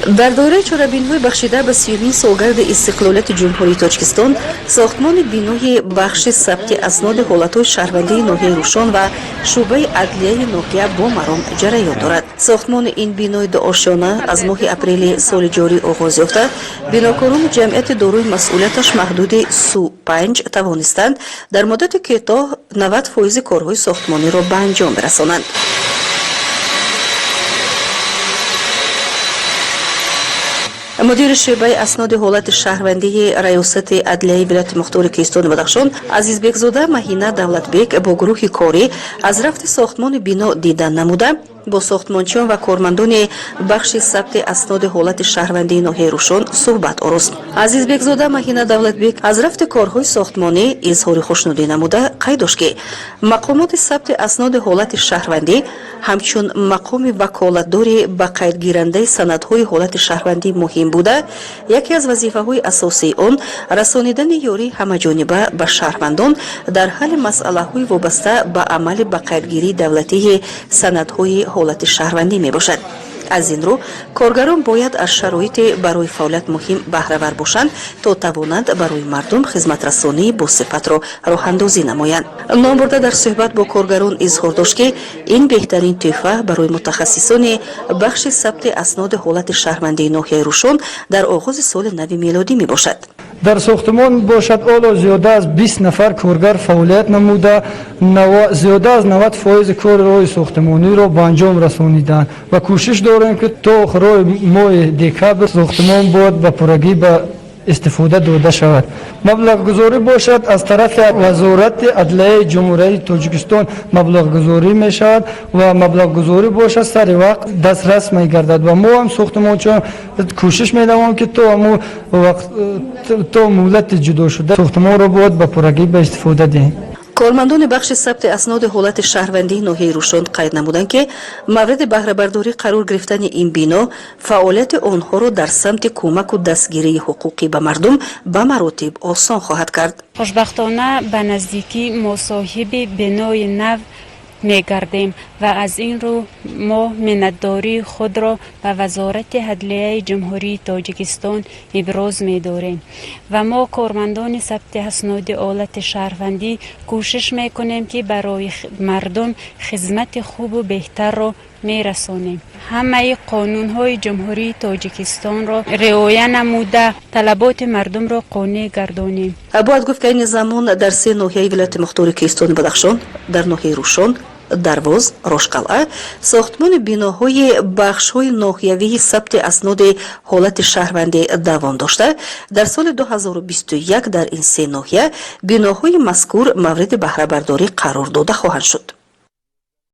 Дар доираи чорабиниҳои бахшида ба 30-умин солгарди истиқлолияти Ҷумҳурии Тоҷикистон, сохтмони бинои бахши сабти асноди ҳолатҳои шаҳрвандии ноҳияи Рӯшон ва шӯъбаи адлияи ноҳия бо маром ҷараён дорад. Сохтмони ин бинои дуошёна аз моҳи апрели соли ҷорӣ оғоз ёфта, бинокорони ҷамъияти дорои масъулияташ маҳдуди Су-5 тавонистанд дар муддати кӯтоҳ 90 фоизи корҳои сохтмониро ба анҷом бирасонанд. Мудири шӯъбаи асноди ҳолати шаҳрвандии Раёсати адлияи вилояти мухтори Кӯҳистони Бадахшон Азизбекзода Маҳина Давлатбек бо гурӯҳи корӣ аз рафти сохтмони бино дидан намуда, бо сохтмончиён ва кормандони бахши сабти асноди ҳолати шаҳрвандии ноҳияи Рӯшон суҳбат орост. Азизбекзода Маҳина Давлатбек аз рафти корҳои сохтмонӣ изҳори хушнудӣ намуда, қайд дошт, ки мақомоти сабти асноди ҳолати шаҳрвандӣ ҳамчун мақоми ваколатдори ба қайдгирандаи санадҳои ҳолати шаҳрвандӣ муҳим буда, яке аз вазифаҳои асосии он расонидани ёрии ҳамаҷониба ба шаҳрвандон дар ҳалли масъалаҳои вобаста ба амали ба қайдгирии давлатии санадҳои ҳолати шаҳрвандӣ мебошад. Аз ин рӯ, коргарон бояд аз шароити барои фаъолият муҳим баҳравар бошанд, то тавонанд барои мардум хизматрасонии босифатро роҳандозӣ намоянд. Номбурда дар суҳбат бо коргарон изҳор дошт, ки ин беҳтарин тӯҳфа барои мутахассисони бахши сабти асноди ҳолати шаҳрвандии ноҳияи Рӯшон дар оғози соли нави мелодӣ мебошад. Дар сохтмон бошад, ҳоло зиёда аз 20 нафар коргар фаъолият намуда, зиёда аз 90 фоизи кори роҳи сохтмониро ба анҷом расониданд ва кӯшиш дорем, ки то охирои моҳи декабр сохтмон бояд ба пуррагӣ ба истифода дода шавад. Маблағгузорӣ бошад, аз тарафи Вазорати адлияи Ҷумҳурияи Тоҷикистон маблағгузорӣ мешавад ва маблағгузорӣ бошад, сари вақт дастрас мегардад ва мо ҳам сохтмончиён кӯшиш менамоем, ки то ҳамун вақт, то муҳлати ҷудошуда сохтмонро бояд ба пуррагӣ ба истифода диҳем. Кормандони бахши сабти асноди ҳолати шаҳрвандии ноҳияи Рӯшон қайд намуданд, ки мавриди баҳрабардорӣ қарор гирифтани ин бино фаъолияти онҳоро дар самти кӯмаку дастгирии ҳуқуқӣ ба мардум ба маротиб осон хоҳад кард. Хушбахтона, ба наздикӣ мо соҳиби бинои нав мегардем ва аз ин рӯ мо миннатдории худро ба Вазорати адлияи Ҷумҳурии Тоҷикистон иброз медорем ва мо, кормандони сабти асноди ҳолати шаҳрвандӣ, кӯшиш мекунем, ки барои мардум хизмати хубу беҳтарро мерасонем, ҳамаи қонунҳои Ҷумҳурии Тоҷикистонро риоя намуда, талаботи мардумро қонеъ гардонем. Бояд гуфт, ки айни замон дар се ноҳияи вилояти мухтори Кӯҳистони Бадахшон, дар ноҳияи Рӯшон, Дарвоз, Рошқалъа, сохтмони биноҳои бахшҳои ноҳиявии сабти асноди ҳолати шаҳрвандӣ давом дошта, дар соли 2021 дар ин се ноҳия биноҳои мазкур мавриди баҳрабардорӣ қарор дода хоҳанд шуд.